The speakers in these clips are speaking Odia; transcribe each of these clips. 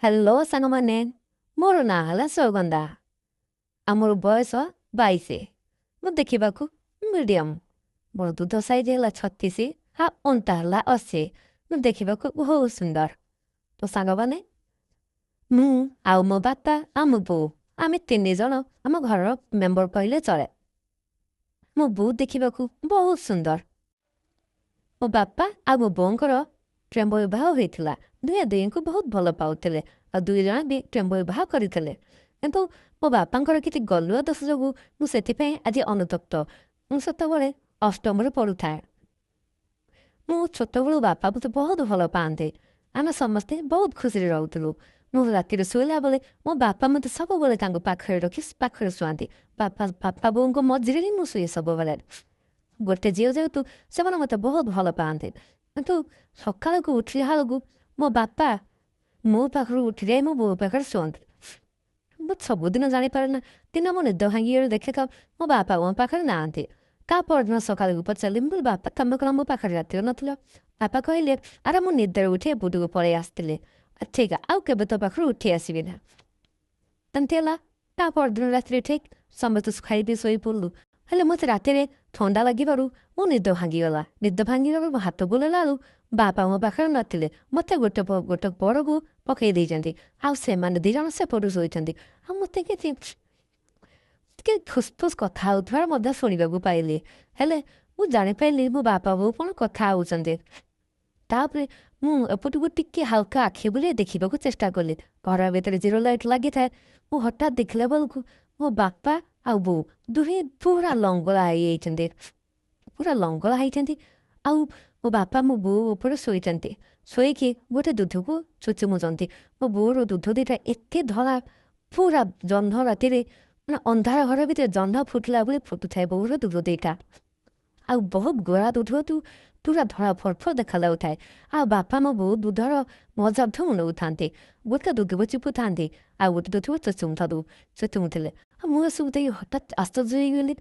ହ୍ୟାଲୋ ସାଙ୍ଗମାନେ, ମୋର ନାଁ ହେଲା ସୌଗନ୍ଧା ଆଉ ମୋର ବୟସ 22। ମୁଁ ଦେଖିବାକୁ ମିଡ଼ିୟମ୍। ମୋର ଦୁଧ ସାଇଜ୍ ହେଲା 36 ଆଉ ଅଣ୍ଟା ହେଲା 80। ମୁଁ ଦେଖିବାକୁ ବହୁତ ସୁନ୍ଦର। ତ ସାଙ୍ଗମାନେ, ମୁଁ ଆଉ ମୋ ବାପା ଆଉ ମୋ ବୋଉ, ଆମେ ତିନି ଜଣ ଆମ ଘରର ମେମ୍ବର କହିଲେ ଚଳେ। ମୋ ବୋଉ ଦେଖିବାକୁ ବହୁତ ସୁନ୍ଦର। ମୋ ବାପା ଆଉ ମୋ ବୋଉଙ୍କର ପ୍ରେମ ବିବାହ ହୋଇଥିଲା। ଦୁହେଁ ଦୁହିଁଙ୍କୁ ବହୁତ ଭଲ ପାଉଥିଲେ ଆଉ ଦୁଇ ଜଣ ବି ପ୍ରେମ ବିବାହ କରିଥିଲେ। କିନ୍ତୁ ମୋ ବାପାଙ୍କର କିଛି ଗଲୁଆ ଦୋଷ ଯୋଗୁଁ ମୁଁ ସେଥିପାଇଁ ଆଜି ଅନୁତପ୍ତ। ମୁଁ ସେତେବେଳେ ଅଷ୍ଟମରେ ପଢ଼ୁଥାଏ। ମୁଁ ଛୋଟବେଳୁ ବାପା ମୋତେ ବହୁତ ଭଲ ପାଆନ୍ତି। ଆମେ ସମସ୍ତେ ବହୁତ ଖୁସିରେ ରହୁଥିଲୁ। ମୁଁ ରାତିରେ ଶୋଇଲା ବେଳେ ମୋ ବାପା ମୋତେ ସବୁବେଳେ ତାଙ୍କ ପାଖରେ ରଖି ପାଖରେ ଶୁଆନ୍ତି। ବାପା ବୋଉଙ୍କ ମଝିରେ ହିଁ ମୁଁ ଶୁଏ ସବୁବେଳେ। ଗୋଟେ ଝିଅ ଯେହେତୁ, ସେମାନେ ମୋତେ ବହୁତ ଭଲ ପାଆନ୍ତି। କିନ୍ତୁ ସକାଳକୁ ଉଠିଲା ବେଳକୁ ମୋ ବାପା ମୋ ପାଖରୁ ଉଠିଯାଇ ମୋ ବୋଉ ପାଖରେ ଶୁଅନ୍ତି। ମୁଁ ସବୁଦିନ ଜାଣିପାରେ ନା। ଦିନ ମୋ ନିଦ ଭାଙ୍ଗିଗଲେ ଦେଖେ ତ ମୋ ବାପା ମୋ ପାଖରେ ନାହାନ୍ତି। ତା ପରଦିନ ସକାଳକୁ ପଚାରିଲି, ମୁଁ କହିଲି, ବାପା, ତମେ କ'ଣ ମୋ ପାଖରେ ରାତିରେ ନଥିଲ? ବାପା କହିଲେ, ଆରେ, ମୁଁ ନିଦରେ ଉଠି ଏପଟକୁ ପଳେଇ ଆସିଥିଲି। ଠିକ୍, ଆଉ କେବେ ତୋ ପାଖରୁ ଉଠି ଆସିବି ନା। ଏମିତି ହେଲା। ତା ପରଦିନ ରାତିରେ ଠିକ୍ ସମସ୍ତେ ଖାଇ ପିଇ ଶୋଇପଡ଼ିଲୁ। ହେଲେ ମୋତେ ରାତିରେ ଥଣ୍ଡା ଲାଗିବାରୁ ମୋ ନିଦ ଭାଙ୍ଗିଗଲା। ନିଦ ଭାଙ୍ଗିଗଲା, ମୋ ହାତ ବୁଲେଇଲା ବେଳକୁ ବାପା ମୋ ପାଖରେ ନଥିଲେ। ମୋତେ ଗୋଟେ ଗୋଟେ ପରକୁ ପକେଇ ଦେଇଛନ୍ତି ଆଉ ସେମାନେ ଦୁଇ ଜଣ ସେପଟୁ ଶୋଇଛନ୍ତି। ଆଉ ମୋତେ କିଛି ଟିକେ ଫୁସଫୁସ କଥା ହେଉଥିବାର ମଧ୍ୟ ଶୁଣିବାକୁ ପାଇଲି। ହେଲେ ମୁଁ ଜାଣିପାରିଲି ମୋ ବାପା ବୋଉ କ'ଣ କଥା ହେଉଛନ୍ତି। ତାପରେ ମୁଁ ଏପଟକୁ ଟିକେ ହାଲକା ଆଖି ବୁଲେଇ ଦେଖିବାକୁ ଚେଷ୍ଟା କଲି। ଘର ଭିତରେ ଜିରୋ ଲାଇଟ୍ ଲାଗିଥାଏ। ମୁଁ ହଠାତ୍ ଦେଖିଲା ବେଳକୁ ମୋ ବାପା ଆଉ ବୋଉ ଦୁହେଁ ପୁରା ଲଙ୍ଗଳା ହେଇଯାଇଛନ୍ତି, ପୁରା ଲଙ୍ଗଳା ହେଇଛନ୍ତି। ଆଉ ମୋ ବାପା ମୋ ବୋଉ ଉପରେ ଶୋଇଛନ୍ତି। ଶୋଇକି ଗୋଟେ ଦୁଧକୁ ଚୁଚୁମୁଛନ୍ତି। ମୋ ବୋଉର ଦୁଧ ଦୁଇଟା ଏତେ ଧଳା, ପୁରା ଜହ୍ନ ରାତିରେ, ମାନେ ଅନ୍ଧାର ଘର ଭିତରେ ଜହ୍ନ ଫୁଟିଲା ଭଳି ଫୁଟୁଥାଏ ବୋଉର ଦୁଧ ଦୁଇଟା। ଆଉ ବହୁତ ଗୋରା ଦୁଧ ତୁ ପୁରା ଧଳା ଫରଫର ଦେଖାଯାଉଥାଏ। ଆଉ ବାପା ମୋ ବୋଉ ଦୁଧର ମଜା ଧୁମ୍ ନେଉଥାନ୍ତି। ଗୋଟେ ଦୁଧକୁ ଚିପୁଥାନ୍ତି ଆଉ ଗୋଟେ ଦୁଧକୁ ଚୁଚୁମୁଥିଲେ। ଆଉ ମୁଁ ଏସବୁ ଦେଖି ହଠାତ୍ ଆଶ୍ଚର୍ଯ୍ୟ ହେଇଗଲି,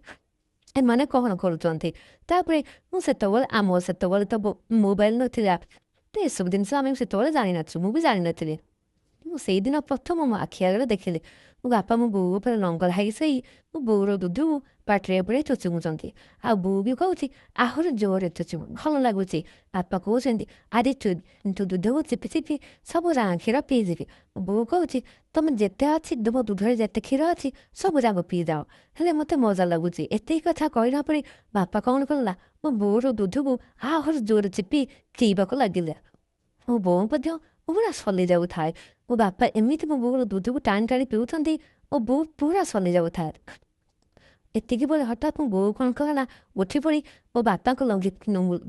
ଏମାନେ କ'ଣ କରୁଛନ୍ତି? ତାପରେ ମୁଁ ସେତେବେଳେ, ଆମ ସେତେବେଳେ ତ ମୋବାଇଲ ନଥିଲା ତ ଏସବୁ ଜିନିଷ ଆମେ ସେତେବେଳେ ଜାଣିନଥିଲୁ। ମୁଁ ବି ଜାଣିନଥିଲି। ମୁଁ ସେଇଦିନ ପ୍ରଥମ ମୋ ଆଖି ଆଗରେ ଦେଖିଲି, ମୋ ବାପା ମୋ ବୋଉ ଉପରେ ଲଙ୍ଗଳା ହେଇକି ଶୋଇ ମୋ ବୋଉର ଦୁଧକୁ ପାଟିରେ ପୁରେଇ ଚୁଚୁମୁଛନ୍ତି। ଆଉ ବୋଉ ବି କହୁଛି, ଆହୁରି ଜୋରରେ ଚୁଚୁମୁ, ଭଲ ଲାଗୁଛି। ବାପା କହୁଛନ୍ତି, ଆରେ, ତୁ ଦୁଧକୁ ଚିପି ଚିପି ସବୁ କ୍ଷୀର ପିଇଯିବି। ବୋଉ କହୁଛି, ତମେ ଯେତେ ଅଛି, ତୁମ ଦୁଧରେ ଯେତେ କ୍ଷୀର ଅଛି ସବୁ ଯାକ ପିଇଯାଅ, ହେଲେ ମୋତେ ମଜା ଲାଗୁଛି। ଏତିକି କଥା କହିଲା ପରେ ବାପା କ'ଣ କଲା, ମୋ ବୋଉର ଦୁଧକୁ ଆହୁରି ଜୋରେ ଚିପି ପିଇବାକୁ ଲାଗିଲା। ମୋ ବୋଉ ମଧ୍ୟ ପୁରା ସଲି ଯାଉଥାଏ। ମୋ ବାପା ଏମିତି ମୋ ବୋଉର ଦୁଧକୁ ଟାଣି ଟାଣି ପିଉଛନ୍ତି, ମୋ ବୋଉ ପୁରା ସଲି ଯାଉଥାଏ। ଏତିକି ବେଳେ ହଠାତ୍ ମୋ ବୋଉ କ'ଣ କଲା, ଉଠି ପଡ଼ି ମୋ ବାପାଙ୍କ ଲଙ୍ଗି,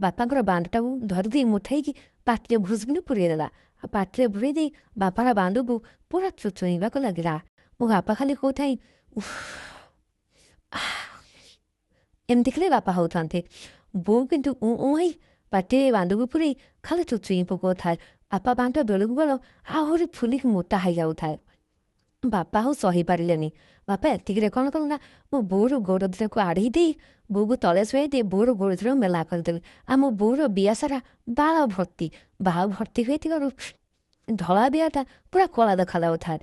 ବାପାଙ୍କର ବାଣ୍ଡଟାକୁ ଧରିଦେଇ ମୁଠେଇକି ପାଟିରେ ଭୁସ୍କିନି ପୁରେଇ ଦେଲା। ଆଉ ପାଟିରେ ପୁରେଇ ଦେଇ ବାପାର ବାଣ୍ଡକୁ ପୁରା ଚୁଚୁଇବାକୁ ଲାଗିଲା। ମୋ ବାପା ଖାଲି କହୁଥାଏ, ଉଫ୍, ଏମିତି ଖାଲି ବାପା ହଉଥାନ୍ତି। ବୋଉ କିନ୍ତୁ ଉଁ ଉଁ ହେଇ ପାଟିରେ ବାଣ୍ଡକୁ ପୁରେଇ ଖାଲି ଚୁଚୁଇଁ ପକଉଥାଏ। ବାପା ବାଣ୍ଡ ବେଳକୁ ବେଳ ଆହୁରି ଫୁଲିକି ମୋଟା ହେଇଯାଉଥାଏ। ବାପା ଆଉ ସହିପାରିଲେନି। ବାପା ଏତିକିରେ କ'ଣ କଲେ ନା, ମୋ ବୋଉର ଗୋଡ଼ ଦୁଇଟାକୁ ଆଡ଼େଇ ଦେଇ ବୋଉକୁ ତଳେ ଶୁଆଇ ଦେଇ ବୋଉର ଗୋଡ଼ ଦୁଇଟାକୁ ମେଲା କରିଦେଲେ। ଆଉ ମୋ ବୋଉର ବିଆ ସାରା ବାଳ ଭର୍ତ୍ତି, ବାଳ ଭର୍ତ୍ତି ହୋଇଥିବାରୁ ଧଳା ବିଆଟା ପୁରା କଳା ଦେଖାଯାଉଥାଏ।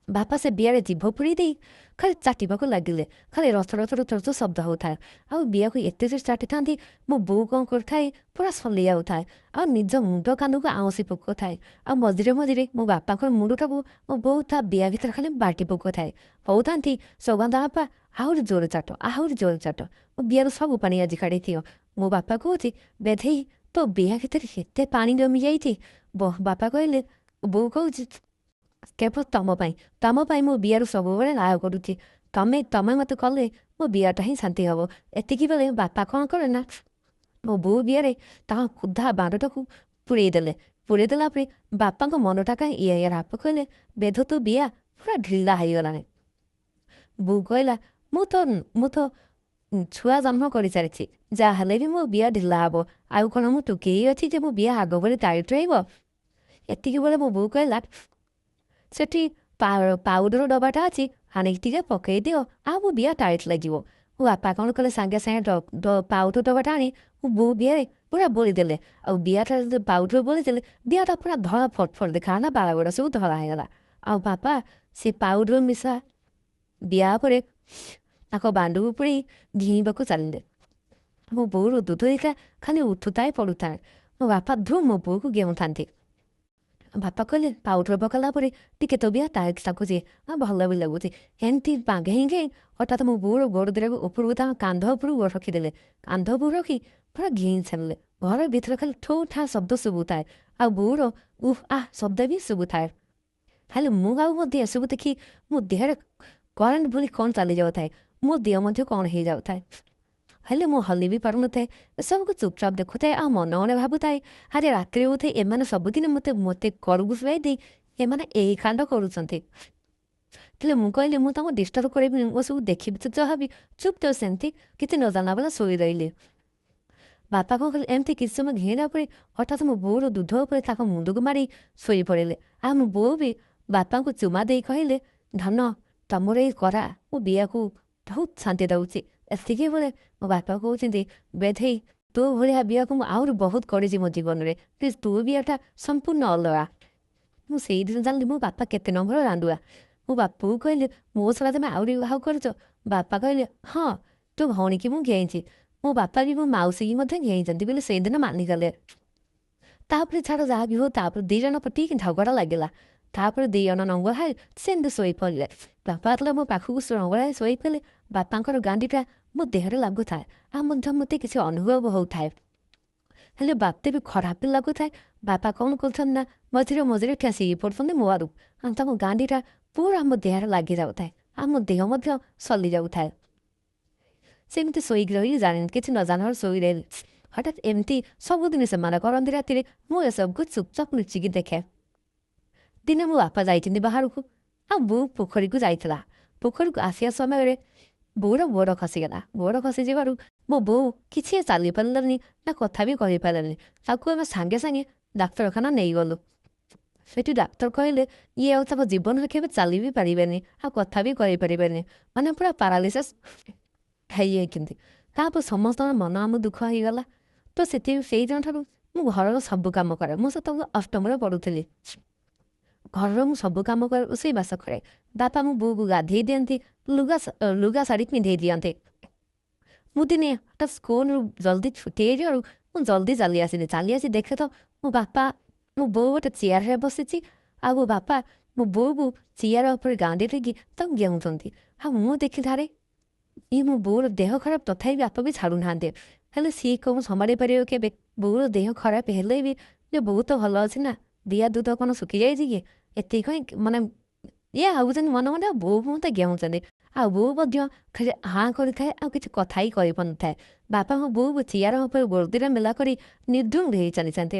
ବାପା ସେ ବିଆରେ ଜିଭ ପୁରେଇ ଦେଇ ଖାଲି ଚାଟିବାକୁ ଲାଗିଲେ। ଖାଲି ରଥ ରଥ ରଥ ରଥ ଶବ୍ଦ ହେଉଥାଏ। ଆଉ ବିଆକୁ ଏତେ ଜୋର ଚାଟିଥାନ୍ତି, ମୋ ବୋଉ କ'ଣ କରୁଥାଏ, ପୁରା ସଲି ଯାଉଥାଏ ଆଉ ନିଜ ମୁଣ୍ଡ କାନକୁ ଆଉଁସି ପକାଉଥାଏ। ଆଉ ମଝିରେ ମଝିରେ ମୋ ବାପାଙ୍କର ମୁଣ୍ଡଟାକୁ ମୋ ବୋଉ ତା ବିଆ ଭିତରେ ଖାଲି ବାଟି ପକାଉଥାଏ। କହୁଥାନ୍ତି, ସୌଗନ୍ଧା ବାପା, ଆହୁରି ଜୋରେ ଚାଟ, ଆହୁରି ଜୋରେ ଚାଟ, ମୋ ବିଆରୁ ସବୁ ପାଣି ଆଜି କାଢ଼ିଦିଅ। ମୋ ବାପା କହୁଛି, ବେଧେଇ, ତୋ ବିଆ ଭିତରେ ଏତେ ପାଣି ଜମି ଯାଇଛି। ବାପା କହିଲେ, ବୋଉ କହୁଛି, କେବଳ ତମ ପାଇଁ, ତମ ପାଇଁ ମୋ ବିଆରୁ ସବୁବେଳେ ନାୟ କରୁଛି। ତମେ ମୋତେ କଲେ ମୋ ବିଆଟା ହିଁ ଶାନ୍ତି ହେବ। ଏତିକି ବେଳେ ବାପା କ'ଣ କଲେ ନା, ମୋ ବୋଉ ବିଆରେ ତାଙ୍କ କ୍ଷୁଧା ବାଣ୍ଡଟାକୁ ପୁରେଇ ଦେଲେ। ପୁରେଇ ଦେଲା ପରେ ବାପାଙ୍କ ମନଟା କାହିଁ ଇଏ ଇଏ। ବାପା କହିଲେ, ବେଧ, ତୋ ବିଆ ପୁରା ଢିଲା ହେଇଗଲାଣି। ବୋଉ କହିଲା, ମୁଁ ତ ଛୁଆ ଜନ୍ମ କରିସାରିଛି, ଯାହା ହେଲେ ବି ମୋ ବିଆ ଢିଲା ହେବ। ଆଉ କ'ଣ ମୁଁ ଟୋକେଇ ଅଛି ଯେ ମୋ ବିଆ ଆଗ ଭଳି ଟାଇଟ୍ ରହିବ? ଏତିକି ବେଳେ ମୋ ବୋଉ କହିଲା, ସେଠି ପାଉଡ଼ର ଡବାଟା ଅଛି, ଆଣିକି ଟିକେ ପକେଇ ଦିଅ ଆଉ ମୋ ବିଆ ଟାଇଟ୍ ଲାଗିବ। ମୋ ବାପା କ'ଣ କଲେ, ସାଙ୍ଗେ ସାଙ୍ଗେ ପାଉଡର ଡବାଟା ଆଣି ମୋ ବୋଉ ବିଆରେ ପୁରା ବୋଳିଦେଲେ। ଆଉ ବିଆଟା ଯଦି ପାଉଡର ବୋଳିଦେଲେ, ବିଆଟା ପୁରା ଧଳା ଫଟ ଫଟ ଦେଖାଗଲା, ବାଳ ଗୁଡ଼ା ସବୁ ଧଳା ହେଇଗଲା। ଆଉ ବାପା ସେ ପାଉଡର ମିଶା ବିଆ ଉପରେ ତାଙ୍କ ବାଣ୍ଡକୁ ପୁରେଇ ଘିଇଁବାକୁ ଚାଲିଲେ। ମୋ ବୋଉର ଦୁଧ ଦୁଇଟା ଖାଲି ଉଠୁଥାଏ ପଡ଼ୁଥାଏ। ମୋ ବାପା ଧୁମ୍ ମୋ ବୋଉକୁ ଗେହୁଁଥାନ୍ତି। ବାପା କହିଲେ, ପାଉଡର ପକାଇଲା ପରେ ଟିକେ ତ ବିଆ ଟାଇଟ୍ ଲାଗୁଛି ଆଉ ଭଲ ବି ଲାଗୁଛି। ଏମିତି ଘେଇଁ ଘେଇଁ ହଠାତ୍ ମୋ ବୋଉର ଗୋଡ଼ ଦୁଇଟାକୁ ଉପରକୁ, ତାଙ୍କ କାନ୍ଧ ଉପରକୁ ଗୋଡ଼ ରଖିଦେଲେ। କାନ୍ଧ ଉପରକୁ ରଖି ପୁରା ଘେଇଁ ଛାଡ଼ିଲେ। ଘର ଭିତରେ ଖାଲି ଠୋ ଠା ଶବ୍ଦ ଶୁଭୁଥାଏ ଆଉ ବୋଉର ଉଫ୍ ଆଃ ଶବ୍ଦ ବି ଶୁଭୁଥାଏ। ହେଲେ ମୁଁ ଆଉ ମଧ୍ୟ ଏସବୁ ଦେଖି ମୋ ଦେହରେ କରେଣ୍ଟ ଭଳି କ'ଣ ଚାଲି ଯାଉଥାଏ, ମୋ ଦେହ ମଧ୍ୟ କ'ଣ ହେଇଯାଉଥାଏ। ହେଲେ ମୁଁ ହଲି ବି ପାରୁନଥାଏ। ଏସବୁକୁ ଚୁପଚାପ ଦେଖୁଥାଏ ଆଉ ମନେ ମନେ ଭାବୁଥାଏ, ଆରେ ରାତିରେ ବୋଧେ ଏମାନେ ସବୁଦିନ ମୋତେ ମୋତେ କରକୁ ଶୁଆଇ ଦେଇ ଏମାନେ ଏଇ କାଣ୍ଡ କରୁଛନ୍ତି। ହେଲେ ମୁଁ କହିଲି, ମୁଁ ତାଙ୍କୁ ଡିଷ୍ଟର୍ବ କରିବିନି, ମୁଁ ସବୁ ଦେଖିବି ତ ଯାହାବି। ଚୁପଚାପ ସେମିତି କିଛି ନ ଜାଣିଲା ବେଳେ ଶୋଇ ରହିଲି। ବାପା କ'ଣ କଲେ, ଏମିତି କିଛି ସମୟ ଘେଇଁଲା ପରେ ହଠାତ୍ ମୋ ବୋଉର ଦୁଧ ଉପରେ ତାଙ୍କ ମୁଣ୍ଡକୁ ମାରି ଶୋଇପଡ଼ିଲେ। ଆଉ ମୋ ବୋଉ ବି ବାପାଙ୍କୁ ଚୁମା ଦେଇ କହିଲେ, ଧନ, ତମର ଏଇ କରା ମୋ ବିଆକୁ ବହୁତ ଶାନ୍ତି ଦେଉଛି। ଏତିକି ବେଳେ ମୋ ବାପା କହୁଛନ୍ତି, ବେଧେଇ, ତୋ ଭଳିଆ ବିଆକୁ ମୁଁ ଆହୁରି ବହୁତ କରିଛି ମୋ ଜୀବନରେ, କିନ୍ତୁ ତୋ ବିଆଟା ସମ୍ପୂର୍ଣ୍ଣ ଅଲଗା। ମୁଁ ସେଇଦିନ ଜାଣିଲି ମୋ ବାପା କେତେ ନମ୍ବର ରାଣ୍ଡୁଆ। ମୋ ବାପାକୁ କହିଲି, ମୋ ଛଡ଼ା ତମେ ଆହୁରି ବିବାହ କରୁଛ? ବାପା କହିଲେ, ହଁ, ତୋ ଭଉଣୀକି ମୁଁ ଘେଇଁଛି। ମୋ ବାପା ବି ମୋ ମାଉସୀକି ମଧ୍ୟ ଘେଇଁଛନ୍ତି ବୋଲି ସେଇଦିନ ମାନିଗଲେ। ତାପରେ ଛାଡ଼, ଯାହା ବି ହଉ, ତାପରେ ଦୁଇ ଜଣ ଟିକେ ଝଗଡ଼ା ଲାଗିଲା। ତାପରେ ଦୁଇ ଜଣ ନଙ୍ଗଳା ହେଇ ସେମିତି ଶୋଇପଡ଼ିଲେ। ବାପା ଯେତେବେଳେ ମୋ ପାଖକୁ ନଙ୍ଗଳା ହେଇ ଶୋଇପଡ଼ିଲେ, ବାପାଙ୍କର ଗାଣ୍ଡିଟା ମୋ ଦେହରେ ଲାଗୁଥାଏ ଆଉ ମଧ୍ୟ ମୋତେ କିଛି ଅନୁଭବ ହେଉଥାଏ। ହେଲେ ବାପତେ ବି ଖରାପ ବି ଲାଗୁଥାଏ। ବାପା କ'ଣ କରୁଛନ୍ତି ନା, ମଝିରେ ମଝିରେ ଠେସିକି ପଡ଼ୁଛନ୍ତି ମୋ ଆଡ଼କୁ ଆଉ ତାଙ୍କ ଗାଣ୍ଡିଟା ପୁରା ମୋ ଦେହରେ ଲାଗି ଯାଉଥାଏ ଆଉ ମୋ ଦେହ ମଧ୍ୟ ସଲି ଯାଉଥାଏ। ସେମିତି ଶୋଇକି ରହିଲି, ଜାଣିନି କିଛି ନ ଜାଣିବାର ଶୋଇ ରହିଲି। ହଠାତ୍ ଏମିତି ସବୁଦିନ ସେମାନେ କରନ୍ତି ରାତିରେ, ମୁଁ ଏସବୁକୁ ଚୁପଚାପ ଲୁଚିକି ଦେଖେ। ଦିନେ ମୋ ବାପା ଯାଇଛନ୍ତି ବାହାରକୁ ଆଉ ବୋଉ ପୋଖରୀକୁ ଯାଇଥିଲା। ପୋଖରୀକୁ ଆସିବା ସମୟରେ ବୋଉର ଗୋଡ଼ ଖସିଗଲା। ଗୋଡ଼ ଖସିଯିବାରୁ ମୋ ବୋଉ କିଛି ଚାଲି ପାରିଲାନି ନା କଥା ବି କହିପାରିଲାନି। ତାକୁ ଆମେ ସାଙ୍ଗେ ସାଙ୍ଗେ ଡାକ୍ତରଖାନା ନେଇଗଲୁ। ସେଠି ଡାକ୍ତର କହିଲେ, ଇଏ ଆଉ ତାଙ୍କ ଜୀବନରେ କେବେ ଚାଲି ବି ପାରିବେନି ଆଉ କଥା ବି କହିପାରିବେନି, ମାନେ ପୁରା ପାରାଲିସିସ୍ ହେଇଯାଇଛନ୍ତି। ତାପରେ ସମସ୍ତଙ୍କର ମନ ଆମ ଦୁଃଖ ହେଇଗଲା। ତ ସେଥି ସେଇଦିନଠାରୁ ମୁଁ ଘରର ସବୁ କାମ କରେ। ମୁଁ ସେତେବେଳେ ଅଷ୍ଟମରେ ପଢ଼ୁଥିଲି। ଘରର ମୁଁ ସବୁ କାମ କରେ, ରୋଷେଇବାସ କରେ। ବାପା ମୋ ବୋଉକୁ ଗାଧେଇ ଦିଅନ୍ତି, ଲୁଗା ଲୁଗା ଶାଢ଼ୀ ପିନ୍ଧେଇ ଦିଅନ୍ତି। ମୁଁ ଦିନେ ହଠାତ୍ ସ୍କୁଲରୁ ଜଲ୍ଦି ଛୁଟି ହେଇଯିବାରୁ ମୁଁ ଜଲ୍ଦି ଚାଲି ଆସିଲି। ଚାଲି ଆସି ଦେଖେ ତ ମୋ ବାପା, ମୋ ବୋଉ ଗୋଟେ ଚେୟାରରେ ବସିଛି ଆଉ ମୋ ବାପା ମୋ ବୋଉକୁ ଚେୟାର ଉପରେ ଗାଣ୍ଡି ଦେଇକି ତାକୁ ଗେହୁଁଛନ୍ତି। ଆଉ ମୁଁ ଦେଖିଲି, ଆରେ, ଇଏ ମୋ ବୋଉର ଦେହ ଖରାପ, ତଥାପି ବାପା ବି ଛାଡ଼ୁନାହାନ୍ତି। ହେଲେ ସିଏ କ'ଣ ସମ୍ଭାଳି ପାରିବ କେବେ? ବୋଉର ଦେହ ଖରାପ ହେଲେ ବି ଯେ ବୋଉ ତ ଭଲ ଅଛି ନା, ଦିଆ ଦୁଧ କ'ଣ ଶୁଖିଯାଇଛି କି? ଏତିକି କହି ମାନେ ଇଏ ଭାବୁଛନ୍ତି ମନେ ମନେ, ଆଉ ବୋଉ ମୋତେ ଗେହୁଁଛନ୍ତି। ଆଉ ବୋଉ ମଧ୍ୟ ଖାଲି ହାଁ କରିଥାଏ ଆଉ କିଛି କଥା ହିଁ କହିପାରୁନଥାଏ। ବାପା ମୋ ବୋଉକୁ ଚେୟାର ଉପରେ ଗୋଡ଼ ଦୁଇଟା ମେଲା କରି ନିର୍ଧୁମ ହେଇ ଚାଲିଛନ୍ତି।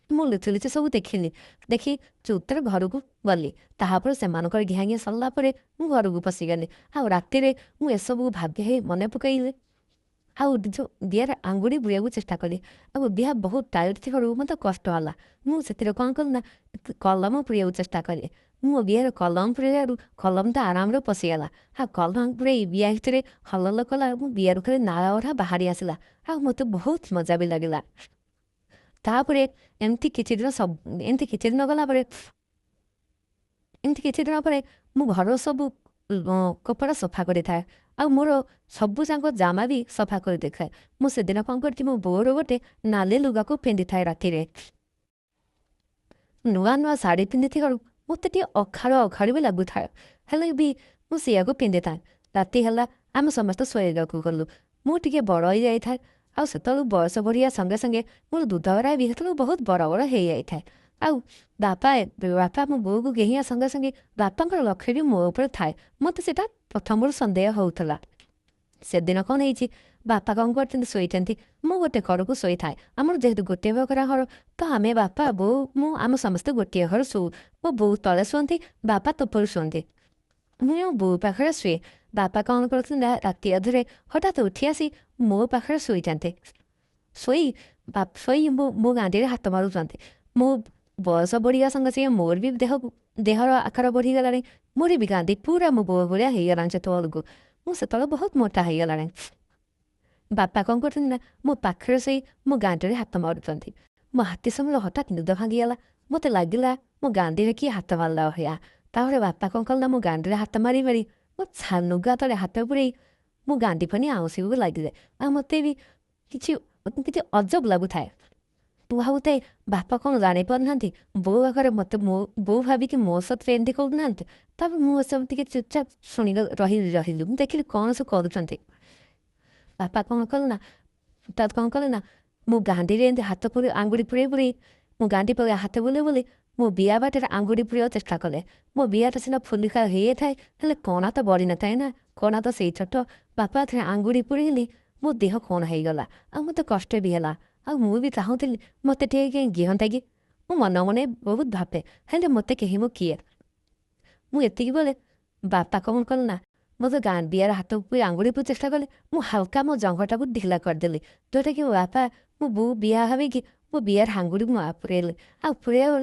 ମୁଁ ଲୁଚି ଲୁଚି ସବୁ ଦେଖିଲି। ଦେଖି ଚୁପଚାପ ଘରକୁ ଗଲି। ତାହାପରେ ସେମାନଙ୍କର ଘିଆଁ ଘିଆଁ ସରିଲା ପରେ ମୁଁ ଘରକୁ ପଶିଗଲି। ଆଉ ରାତିରେ ମୁଁ ଏସବୁ ଭାବି ହେଇ ମନେ ପକାଇଲି ଆଉ ଯେଉଁ ଦିଆରେ ଆଙ୍ଗୁଳି ବୁଳିବାକୁ ଚେଷ୍ଟା କଲି। ଆଉ ଦିଆ ବହୁତ ଟାଇଟ୍ ଥିବାରୁ ମୋତେ କଷ୍ଟ ହେଲା। ମୁଁ ସେଥିରେ କ'ଣ କଲି ନା, କଲମ ପୁରେଇବାକୁ ଚେଷ୍ଟା କଲି। ମୁଁ ବିଆରେ କଲମ ପୁରେଇଲାରୁ କଲମଟା ଆରାମରେ ପଶିଗଲା। ଆଉ କଲମ ପୁରେଇ ବିଆ ଭିତରେ ହଲହଲ କଲା, ମୁଁ ବିଆରୁ ଖାଲି ନାଳ ଗୁଡ଼ା ବାହାରି ଆସିଲା ଆଉ ମୋତେ ବହୁତ ମଜା ବି ଲାଗିଲା। ତାପରେ ଏମିତି କିଛି ଦିନ ସବୁ ଏମିତି କିଛି ଦିନ ଗଲା ପରେ, ଏମିତି କିଛି ଦିନ ପରେ ମୁଁ ଘରର ସବୁ କପଡ଼ା ସଫା କରିଥାଏ ଆଉ ମୋର ସବୁ ଯାକ ଜାମା ବି ସଫା କରିଦେଇଥାଏ। ମୁଁ ସେଦିନ କ'ଣ କରିଛି, ମୋ ବୋଉର ଗୋଟେ ନାଲି ଲୁଗାକୁ ପିନ୍ଧିଥାଏ। ରାତିରେ ନୂଆ ନୂଆ ଶାଢ଼ୀ ପିନ୍ଧିଥିବାରୁ ମୋତେ ଟିକେ ଅଖାଡ଼ୁଆ ଅଖାଡ଼ୁଆ ବି ଲାଗୁଥାଏ। ହେଲେ ବି ମୁଁ ସେଇଆକୁ ପିନ୍ଧିଥାଏ। ରାତି ହେଲା, ଆମେ ସମସ୍ତେ ଶୋଇବାକୁ ଗଲୁ। ମୁଁ ଟିକେ ବଡ଼ ହେଇଯାଇଥାଏ ଆଉ ସେତେବେଳକୁ ବୟସ ବଢ଼ିବା ସଙ୍ଗେ ସଙ୍ଗେ ମୋର ଦୁଧଗୁଡ଼ା ବି ସେତେବେଳକୁ ବହୁତ ବଡ଼ ବଡ଼ ହେଇଯାଇଥାଏ। ଆଉ ବାପା ବାପା ମୋ ବୋଉକୁ ଗେହିବା ସଙ୍ଗେ ସଙ୍ଗେ ବାପାଙ୍କର ଲକ୍ଷ୍ୟ ବି ମୋ ଉପରେ ଥାଏ। ମୋତେ ସେଇଟା ପ୍ରଥମରୁ ସନ୍ଦେହ ହେଉଥିଲା। ସେଦିନ କ'ଣ ହେଇଛି, ବାପା କ'ଣ କରିଛନ୍ତି, ଶୋଇଛନ୍ତି, ମୁଁ ଗୋଟେ କଡ଼କୁ ଶୋଇଥାଏ। ଆମର ଯେହେତୁ ଗୋଟିଏ ବଖରା ଘର, ତ ଆମେ ବାପା, ବୋଉ, ମୁଁ, ଆମେ ସମସ୍ତେ ଗୋଟିଏ ଘରେ ଶୋଉ। ମୋ ବୋଉ ତଳେ ଶୁଅନ୍ତି, ବାପା ଉପରେ ଶୁଅନ୍ତି। ମୁଁ ମୋ ବୋଉ ପାଖରେ ଶୁଏ। ବାପା କ'ଣ କରୁଛନ୍ତି ନା, ରାତି ଅଧରେ ହଠାତ୍ ଉଠି ଆସି ମୋ ପାଖରେ ଶୋଇଛନ୍ତି। ଶୋଇ ଶୋଇ ମୋ ମୋ ଗାଣ୍ଡିରେ ହାତ ମାରୁଛନ୍ତି। ମୋ ବୟସ ବଢ଼ିବା ସଙ୍ଗେ ସଙ୍ଗେ ମୋର ବି ଦେହର ଆକାର ବଢ଼ିଗଲାଣି। ମୋର ବି ଗାଣ୍ଡି ପୁରା ମୋ ବୋଉ ଭଳିଆ ହେଇଗଲାଣି ସେତେବେଳକୁ। ମୁଁ ସେତେବେଳେ ବହୁତ ମୋଟା ହେଇଗଲାଣି। ବାପା କ'ଣ କରୁଛନ୍ତି ନା, ମୋ ପାଖରେ ଶୋଇ ମୋ ଗାଣ୍ଡିରେ ହାତ ମାରୁଛନ୍ତି। ମୋ ହାତୀ ସମୟରେ ହଠାତ୍ ନିଦ ଭାଙ୍ଗିଗଲା। ମୋତେ ଲାଗିଲା ମୋ ଗାଣ୍ଡିରେ କିଏ ହାତ ମାରିଲା ଭଳିଆ। ତାପରେ ବାପା କ'ଣ କଲେ ନା, ମୋ ଗାଣ୍ଡିରେ ହାତ ମାରି ମାରି ମୋ ଲୁଗା ତଳେ ହାତ ପୁରେଇ ମୋ ଗାଣ୍ଡି ଫୁଣି ଆଉଁସିବାକୁ ଲାଗିଲେ। ଆଉ ମୋତେ ବି କିଛି କିଛି ଅଜବ ଲାଗୁଥାଏ। ମୁଁ ଭାବୁଥାଏ, ବାପା କ'ଣ ଜାଣିପାରୁନାହାନ୍ତି ବୋଉ ପାଖରେ ମୋତେ ମୋ ବୋଉ ଭାବିକି ମୋ ସହିତ ଏମିତି କରୁନାହାନ୍ତି? ତାପରେ ମୁଁ ଏସବୁ ଟିକେ ଚୁପଚାପ ଶୁଣି ରହିଲି ରହିଲି। ମୁଁ ଦେଖିଲି କ'ଣ ସବୁ କରୁଛନ୍ତି। ବାପା କ'ଣ କଲେ ନା, ତା କ'ଣ କଲେ ନା, ମୋ ଗାଣ୍ଡିରେ ଏମିତି ହାତ ପୁରେଇ, ଆଙ୍ଗୁଳି ପୁରେଇ ପୁରେଇ, ମୋ ଗାଣ୍ଡି ପରେ ହାତ ବୁଲେଇ ବୁଲେଇ ମୋ ବିଆ ବାଟରେ ଆଙ୍ଗୁଳି ପୁରେଇବାକୁ ଚେଷ୍ଟା କଲେ। ମୋ ବିଆଟା ସିନା ଫୁଲିକା ହେଇଯାଇଥାଏ, ହେଲେ କଣା ତ ବଢ଼ିନଥାଏ ନା, କଣା ତ ସେଇ ଛୋଟ। ବାପା ଏଥିରେ ଆଙ୍ଗୁଳି ପୁରେଇଲେ, ମୋ ଦେହ କ'ଣ ହେଇଗଲା ଆଉ ମୋତେ କଷ୍ଟ ବି ହେଲା। ଆଉ ମୁଁ ବି ଚାହୁଁଥିଲି ମୋତେ ଟିକେ କେହି ଗିହନ୍ତା କି। ମୁଁ ମନେ ମନେ ବହୁତ ଭାବେ, ହେଲେ ମୋତେ କେହି ମୁଁ କିଏ? ମୁଁ ଏତିକି ବୋଲେ ବାପା କ'ଣ କଲେ ନା, ମୋତେ ଗାଁ ବିଆର ହାତ ଆଙ୍ଗୁଳି ପୁରେଇ ଚେଷ୍ଟା କଲେ। ମୁଁ ହାଲକା ମୋ ଜଙ୍ଘଟାକୁ ଢିଲା କରିଦେଲି, ଯେଉଁଟାକି ମୋ ବାପା ମୋ ବୋଉ ବିଆ ଭାବିକି ମୋ ବିଆର ଆଙ୍ଗୁଳି ମୁଁ ପୁରେଇଲେ। ଆଉ ପୁରେଇବା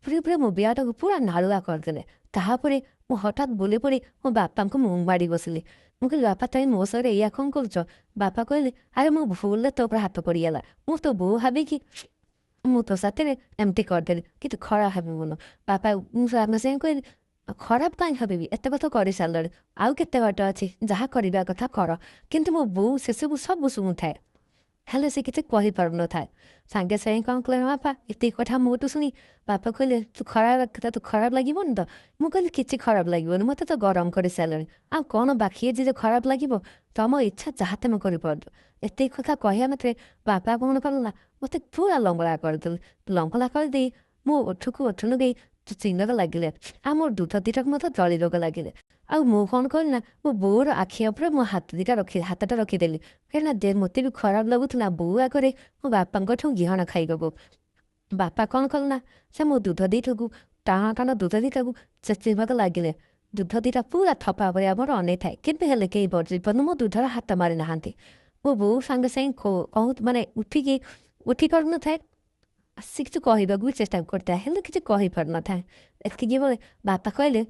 ପୁରେଇ ପୁରେଇ ମୋ ବିଆଟାକୁ ପୁରା ନାଳୁଆ କରିଦେଲେ। ତାହାପରେ ମୁଁ ହଠାତ୍ ବୁଲି ପଡ଼ି ମୋ ବାପାଙ୍କୁ ମୁହଁ ମାଡ଼ି ବସିଲି। ମୁଁ କହିଲି, ବାପା, ତମେ ମୋ ସହିତ ଏଇଆ କ'ଣ କରୁଛ? ବାପା କହିଲେ, ଆରେ ମୁଁ ଭୁଲରେ ତୋ ଉପରେ ହାତ ପଡ଼ିଗଲା। ମୁଁ ତୋ ବୋଉ ଭାବିକି ମୁଁ ତୋ ସାଥିରେ ଏମିତି କରିଦେଲି, କିନ୍ତୁ ଖରାପ ଭାବିବୁନୁ ବାପା। ମୁଁ ସାଙ୍ଗେ ସାଙ୍ଗେ କହିଲି, ଖରାପ କାହିଁ ଭାବିବି? ଏତେ କଥା କରିସାରିଲଣି, ଆଉ କେତେ ବାଟ ଅଛି? ଯାହା କରିବା କଥା କର। କିନ୍ତୁ ମୋ ବୋଉ ସେସବୁ ସବୁ ଶୁଣୁଥାଏ, ହେଲେ ସେ କିଛି କହିପାରୁନଥାଏ। ସାଙ୍ଗେ ସାଙ୍ଗେ କ'ଣ କଲେ ବାପା, ଏତିକି କଥା ମୋଠୁ ଶୁଣି ବାପା କହିଲେ, ତୁ ଖରାପ ତୁ ଖରାପ ଲାଗିବନି ତ? ମୁଁ କହିଲି, କିଛି ଖରାପ ଲାଗିବନି, ମୋତେ ତ ଗରମ କରିସାରିଲଣି, ଆଉ କ'ଣ ବାକି ଅଛି ଯେ ଖରାପ ଲାଗିବ? ତମ ଇଚ୍ଛା ଯାହା ତମେ କରିପାରୁଛ। ଏତିକି କଥା କହିବା ମାତ୍ରେ ବାପା କ'ଣ କଲେ ନା, ମୋତେ ପୁରା ଲଙ୍ଗଳା କରିଦେଲେ। ଲଙ୍ଗଳା କରିଦେଇ ମୋ ଓଠକୁ ଓଠ ଲଗେଇ ଚୁଚୁମିବାକୁ ଲାଗିଲେ ଆଉ ମୋ ଦୁଧ ଦୁଇଟାକୁ ମଧ୍ୟ ଦଳିବାକୁ ଲାଗିଲେ। ଆଉ ମୁଁ କ'ଣ କଲି ନା, ମୋ ବୋଉର ଆଖି ଉପରେ ମୋ ହାତ ଦୁଇଟା ରଖି ହାତଟା ରଖିଦେଲି, କାହିଁକିନା ମୋତେ ବି ଖରାପ ଲାଗୁଥିଲା ବୋଉ ଆଗରେ ମୋ ବାପାଙ୍କଠୁ ଗିହଣ ଖାଇବାକୁ। ବାପା କ'ଣ କଲେ ନା, ସେ ମୋ ଦୁଧ ଦୁଇଟାକୁ, ଟାଣ ଟାଣ ଦୁଧ ଦୁଇଟାକୁ ଚେଚିବାକୁ ଲାଗିଲେ। ଦୁଧ ଦୁଇଟା ପୁରା ଥପା ଭଳିଆ ମୋର ଅନେଇଥାଏ, କିନ୍ତୁ ହେଲେ କେହି ଜୀବନ ମୋ ଦୁଧର ହାତ ମାରି ନାହାନ୍ତି। ମୋ ବୋଉ ସାଙ୍ଗେ ସାଙ୍ଗେ କହୁ ମାନେ ଉଠିକି ଉଠି ପାରୁନଥାଏ, ସେ କିଛି କହିବାକୁ ବି ଚେଷ୍ଟା କରିଥାଏ, ହେଲେ କିଛି କହିପାରୁନଥାଏ। ଏତିକି ବେଳେ ବାପା କହିଲେ,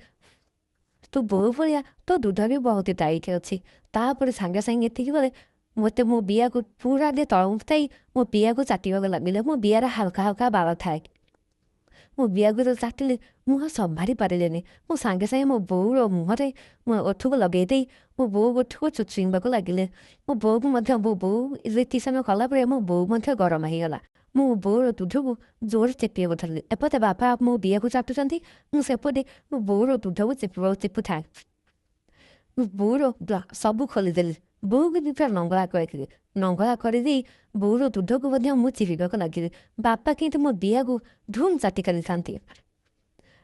ତୁ ବୋଉ ଭଳିଆ ତୋ ଦୁଧ ବି ବହୁତ ଟାଇଟ୍ ଅଛି। ତାପରେ ସାଙ୍ଗେ ସାଙ୍ଗେ ଏତିକି ବେଳେ ମୋତେ ମୋ ବିଆକୁ ପୁରା ତଳକୁ ଥାଇ ମୋ ବିଆକୁ ଚାଟିବାକୁ ଲାଗିଲେ। ମୋ ବିଆର ହାଲକା ହାଲକା ବାଳ ଥାଏ। ମୋ ବିଆକୁ ଯେତେବେଳେ ଚାଟିଲେ, ମୁଁ ଆଉ ସମ୍ଭାଳି ପାରିଲିନି। ମୁଁ ସାଙ୍ଗେ ସାଙ୍ଗେ ମୋ ବୋଉର ମୁହଁରେ ମୋ ଓଠକୁ ଲଗେଇ ଦେଇ ମୋ ବୋଉ ଓଠକୁ ଚୁଚୁମିବାକୁ ଲାଗିଲେ। ମୋ ବୋଉକୁ ମଧ୍ୟ, ମୋ ବୋଉ ଏତିକି ସମୟ କଲା ପରେ ମୋ ବୋଉ ମଧ୍ୟ ଗରମ ହେଇଗଲା। ମୁଁ ବୋଉର ଦୁଧକୁ ଜୋରରେ ଚେପିବାକୁ ଧରିଲି। ଏପଟେ ବାପା ମୋ ବିଆକୁ ଚାଟୁଛନ୍ତି, ମୁଁ ସେପଟେ ମୋ ବୋଉର ଦୁଧକୁ ଚିପୁଥାଏ। ମୁଁ ବୋଉର ସବୁ ଖୋଲିଦେଲି, ବୋଉକୁ ବି ପୁରା ନଙ୍ଗଳା କରିଥିଲି। ନଙ୍ଗଳା କରିଦେଇ ବୋଉର ଦୁଧକୁ ମଧ୍ୟ ମୁଁ ଚିପିବାକୁ ଲାଗିଲି। ବାପା କିନ୍ତୁ ମୋ ବିଆକୁ ଧୁମ୍ ଚାଟି ଚାଲିଥାନ୍ତି।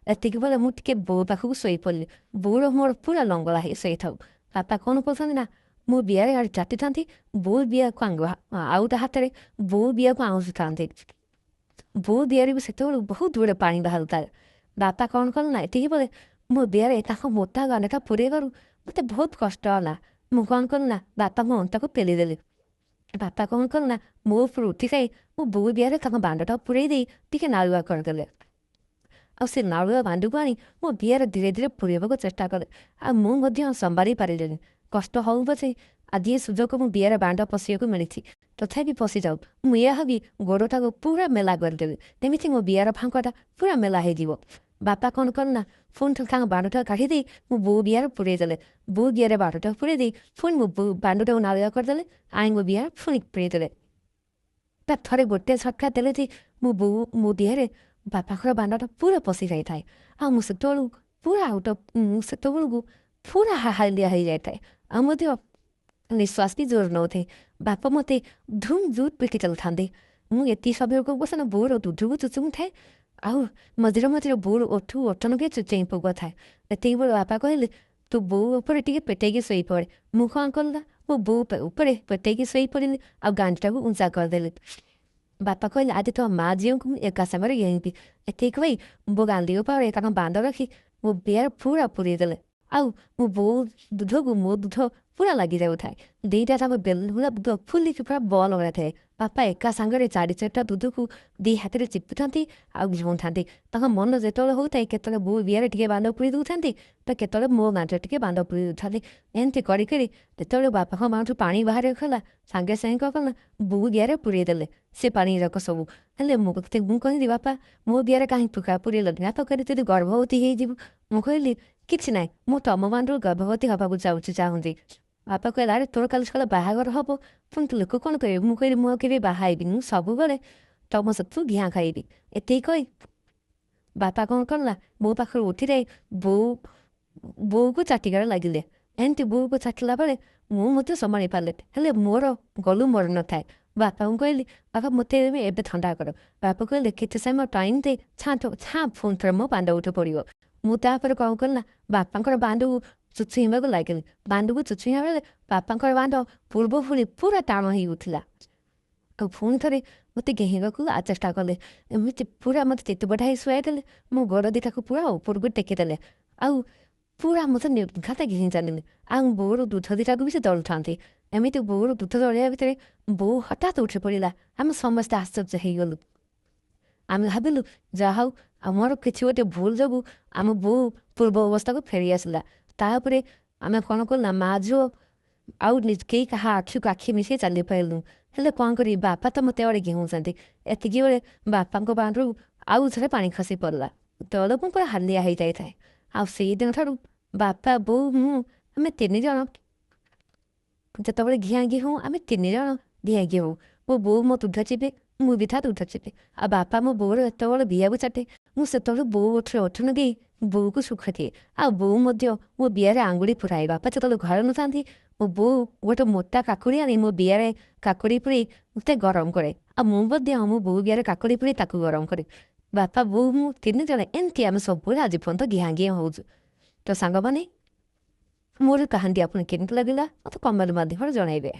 ଏତିକି ବେଳେ ମୁଁ ଟିକେ ବୋଉ ପାଖକୁ ଶୋଇପଡ଼ିଲି। ବୋଉର ମୋର ପୁରା ଲଙ୍ଗଳା ହେଇ ଶୋଇଥାଉ। ବାପା କ'ଣ କରୁଛନ୍ତି ନା, ମୋ ବିଆରେ ଆଡ଼େ ଚାଟିଥାନ୍ତି, ବୋଉ ବିଆକୁ ଆଉ ଗୋଟେ ହାତରେ ବୋଉ ବିଆକୁ ଆଉଁସୁଥାନ୍ତି। ବୋଉ ବିଆରେ ବି ସେତେବେଳକୁ ବହୁତ ଗୁଡ଼େ ପାଣି ବାହାରୁଥାଏ। ବାପା କ'ଣ କଲେ ନା, ଏତିକି ବେଳେ ମୋ ବିଆରେ ତାଙ୍କ ମୋଟା ଗାଣ୍ଡଟା ପୁରେଇବାରୁ ମୋତେ ବହୁତ କଷ୍ଟ ହେଲା। ମୁଁ କ'ଣ କଲି ନା, ବାପାଙ୍କ ଅଣ୍ଟାକୁ ପେଲିଦେଲି। ବାପା କ'ଣ କଲେ ନା, ମୋ ଉପରୁ ଉଠି ଯାଇ ମୋ ବୋଉ ବିଆରେ ତାଙ୍କ ବାଣ୍ଡଟା ପୁରେଇ ଦେଇ ଟିକେ ନାଳୁଆ କରିଦେଲେ। ଆଉ ସେ ନାଳୁଆ ବାଣ୍ଡକୁ ଆଣି ମୋ ବିଆରେ ଧୀରେ ଧୀରେ ପୁରେଇବାକୁ ଚେଷ୍ଟା କଲେ। ଆଉ ମୁଁ ମଧ୍ୟ ସମ୍ଭାଳି ପାରିଲିନି। କଷ୍ଟ ହଉ ପଛେ, ଆଜି ଏ ସୁଯୋଗ ମୁଁ ବିଆରେ ବାଣ୍ଡ ପଶିବାକୁ ମିଳିଛି, ତଥାପି ପଶିଯାଉ। ମୁଁ ଏହା ଭାବି ଗୋଡ଼ଟାକୁ ପୁରା ମେଲା କରିଦେଲି, ଯେମିତି ମୋ ବିଆର ଫାଙ୍କଟା ପୁରା ମେଲା ହେଇଯିବ। ବାପା କ'ଣ କଲେ ନା, ପୁଣି ତାଙ୍କ ବାଣ୍ଡଟା କାଢ଼ି ଦେଇ ମୋ ବୋଉ ବିଆରେ ପୁରେଇ ଦେଲେ। ବୋଉ ବିଆରେ ବାଣ୍ଡଟା ପୁରେଇ ଦେଇ ପୁଣି ମୋ ବୋଉ ବାଣ୍ଡଟାକୁ ନାଳୁଆ କରିଦେଲେ, ଆଣି ମୋ ବିଆରେ ପୁଣି ପୁରେଇ ଦେଲେ। ତା ଥରେ ଗୋଟେ ଝଟକା ଦେଲେ ଯେ ମୋ ବୋଉ ମୋ ଦେହରେ ବାପାଙ୍କର ବାଣ୍ଡଟା ପୁରା ପଶି ଯାଇଥାଏ। ଆଉ ମୁଁ ସେତେବେଳକୁ ପୁରା ଆଉଟ, ମୁଁ ସେତେବେଳକୁ ପୁରା ହାଲିଆ ହେଇଯାଇଥାଏ ଆଉ ମଧ୍ୟ ନିଶ୍ୱାସ ବି ଜୋର ନେଉଥାଏ। ବାପା ମୋତେ ଧୁମ୍ ଜୋର ପିଟି ଚାଲୁଥାନ୍ତି। ମୁଁ ଏତିକି ସମୟକୁ ବସେ ନା, ବୋଉର ଦୁଧକୁ ଚୁଚୁମୁଥାଏ ଆଉ ମଝିରେ ମଝିରେ ବୋଉର ଓଠୁ ଓଠ ଲଗେଇ ଚୁଚେଇ ପକାଉଥାଏ। ଏତିକି ବେଳେ ବାପା କହିଲେ, ତୁ ବୋଉ ଉପରେ ଟିକେ ପେଟେଇକି ଶୋଇପଡ଼େ। ମୁଁ କ'ଣ କଲି ନା, ମୋ ବୋଉ ଉପରେ ପେଟେଇକି ଶୋଇପଡ଼ିଲି ଆଉ ଗାଣ୍ଡିଟାକୁ ଉଞ୍ଚା କରିଦେଲି। ବାପା କହିଲେ, ଆଜି ତୋ ମା ଝିଅଙ୍କୁ ମୁଁ ଏକା ସମୟରେ ଗେହିଁବି। ଏତିକି କହି ମୋ ଗାଣ୍ଡି ଉପରେ ତାଙ୍କ ବାଣ୍ଡ ରଖି ମୋ ବିଆରେ ପୁରା ପୁରେଇ ଦେଲେ ଆଉ ମୋ ବୋଉ ଦୁଧକୁ ମୋ ଦୁଧ ପୁରା ଲାଗିଯାଉଥାଏ। 2ଟା ଯାକ ବେଲୁନ ଭଳିଆ ଫୁଲିକି ପୁରା ବଲ୍ ଭଳିଆ ଥାଏ। ବାପା ଏକା ସାଙ୍ଗରେ ଚାରି ଚାରିଟା ଦୁଧକୁ 2 ହାତରେ ଚିପୁଥାନ୍ତି ଆଉ ଘିଉଁଥାନ୍ତି। ତାଙ୍କ ମନ ଯେତେବେଳେ ହେଉଥାଏ, କେତେବେଳେ ବୋଉ ବିଆରେ ଟିକେ ବାଣ୍ଡ ପୁରେଇ ଦେଉଥାନ୍ତି ତ କେତେବେଳେ ମୋ ବାଣ୍ଡରେ ଟିକେ ବାଣ୍ଡ ପୁରେଇ ଦେଉଥାନ୍ତି। ଏମିତି କରି କରି ଯେତେବେଳେ ବାପାଙ୍କ ବାଣ୍ଡରୁ ପାଣି ବାହାରିଗଲା, ସାଙ୍ଗେ ସାଙ୍ଗେ କ'ଣ କଲା, ବୋଉ ବିଆରେ ପୁରେଇ ଦେଲେ ସେ ପାଣି ଯାକ ସବୁ। ହେଲେ ମୁଁ କହିଲି, ବାପା, ମୋ ବିଆରେ କାହିଁ ପୁରେଇଲ? ବାପା କହିଲେ, ଯଦି ଗର୍ଭବତୀ ହେଇଯିବୁ। ମୁଁ କହିଲି, କିଛି ନାହିଁ, ମୁଁ ତମ ବାଣ୍ଡରୁ ଗର୍ଭବତୀ ହେବାକୁ ଚାହୁଁଛି। ବାପା କହିଲେ, ଆରେ, ତୋର କାଲି ସକାଳେ ବାହାଘର ହବ, ପୁଣି ଲୋକ କ'ଣ କହିବେ? ମୁଁ କହିଲି, ମୁଁ ଆଉ କେବେ ବାହା ହେବିନି, ମୁଁ ସବୁବେଳେ ତମ ସତୁ ଘିଆଁ ଖାଇବି। ଏତିକି କହି ବାପା କ'ଣ କଲା, ମୋ ପାଖରୁ ଉଠିଯାଇ ବୋଉକୁ ଚାଟିବାରେ ଲାଗିଲେ। ଏମିତି ବୋଉକୁ ଚାଟିଲା ବେଳେ ମୁଁ ମଧ୍ୟ ସମ୍ଭାଳି ପାରିଲି, ହେଲେ ମୋର ଗଲୁ ମରି ନଥାଏ। ବାପାଙ୍କୁ କହିଲି, ବାପା, ମୋତେ ଏବେ ଥଣ୍ଡା କର। ବାପା କହିଲେ, କେତେ ସମୟ ଟାଇମ୍ ଦେ, ଛାଁ ଛାଁ, ପୁଣି ଥରେ ମୋ ବାଣ୍ଡ ଉଠି ପଡ଼ିବ। ମୁଁ ତାପରେ କ'ଣ କଲି ନା, ବାପାଙ୍କର ବାଣ୍ଡକୁ ଚୁଚୁଇବାକୁ ଲାଗିଲି। ବାଣ୍ଡକୁ ଚୁଚୁଇଲା ବେଳେ ବାପାଙ୍କର ବାଣ୍ଡ ପୂର୍ବ ଭଳି ପୁରା ଟାଣ ହେଇ ଉଠିଲା ଆଉ ପୁଣି ଥରେ ମୋତେ ଗେହିବାକୁ ଚେଷ୍ଟା କଲେ। ଏମିତି ପୁରା ମୋତେ ଚିତପଟା ହେଇ ଶୁଆଇ ଦେଲେ, ମୋ ଗୋଡ଼ 2ଟାକୁ ପୁରା ଉପରକୁ ଟେକିଦେଲେ ଆଉ ପୁରା ମୋତେ ନିର୍ଘାତ ଘେଇଁ ଚାଲିଲେ। ଆଉ ବୋଉର ଦୁଧ 2ଟାକୁ ବି ସେ ଦଳୁଥାନ୍ତି। ଏମିତି ବୋଉର ଦୁଧ ଦଳିବା ଭିତରେ ବୋଉ ହଠାତ୍ ଉଠି ପଡ଼ିଲା। ଆମେ ସମସ୍ତେ ଆଶ୍ଚର୍ଯ୍ୟ ହେଇଗଲୁ। ଆମେ ଭାବିଲୁ, ଯାହା ହଉ, ଆମର କିଛି ଗୋଟେ ଭୁଲ ଯୋଗୁଁ ଆମ ବୋଉ ପୂର୍ବ ଅବସ୍ଥାକୁ ଫେରି ଆସିଲା। ତାପରେ ଆମେ କ'ଣ କଲୁ ନା, ମା ଝିଅ ଆଉ କେହି କାହା ଆଖିକୁ ଆଖି ମିଶେଇ ଚାଲି ପାରିଲୁ। ହେଲେ କ'ଣ କରିବି, ବାପା ତ ମୋତେ ଆଡ଼େ ଘେଉଁଛନ୍ତି। ଏତିକି ବେଳେ ବାପାଙ୍କ ବାଣ୍ଡରୁ ଆଉ ଥରେ ପାଣି ଖସି ପଡ଼ିଲା। ତଳେ ମୁଁ ପୁରା ହାଲିଆ ହେଇଯାଇଥାଏ। ଆଉ ସେଇଦିନ ଠାରୁ ବାପା, ବୋଉ, ମୁଁ, ଆମେ 3 ଜଣ ଯେତେବେଳେ ଘିଆଁ ଘି ହଉ, ଆମେ 3 ଜଣ ଘିଆଁ ଘି ହଉ। ମୋ ବୋଉ ମୋ ଦୁଧ ଚିପେ, ମୁଁ ବି ତା ଦୁଧ ଚିପେ। ଆଉ ବାପା ମୋ ବୋଉର ଯେତେବେଳେ ବିଆକୁ ଚାଟେ, ମୁଁ ସେତେବେଳେ ବୋଉ ଓଠରେ ଓଠ ଲଗେଇ ବୋଉକୁ ସୁଖ ଦିଏ। ଆଉ ବୋଉ ମଧ୍ୟ ମୋ ବିଆରେ ଆଙ୍ଗୁଳି ପୁରାଏ। ବାପା ଯେତେବେଳେ ଘରେ ନଥାନ୍ତି, ମୋ ବୋଉ ଗୋଟେ ମୋଟା କାକୁଡ଼ି ଆଣି ମୋ ବିଆରେ କାକୁଡ଼ି ପୁରେଇ ମୋତେ ଗରମ କରେ। ଆଉ ମୁଁ ମଧ୍ୟ ମୋ ବୋଉ ବିଆରେ କାକୁଡ଼ି ପୁରେଇ ତାକୁ ଗରମ କରେ। ବାପା, ବୋଉ, ମୁଁ 3 ଜଣ ଏମିତି ଆମେ ସବୁବେଳେ ଆଜି ପର୍ଯ୍ୟନ୍ତ ଘିଆଁ ଘିଆଁ ହେଉଛୁ। ତ ସାଙ୍ଗମାନେ, ମୋର କାହାଣୀ ଆପଣ କେମିତି ଲାଗିଲା, ମୋତେ କମେଣ୍ଟ ମାଧ୍ୟମରେ ଜଣାଇବେ।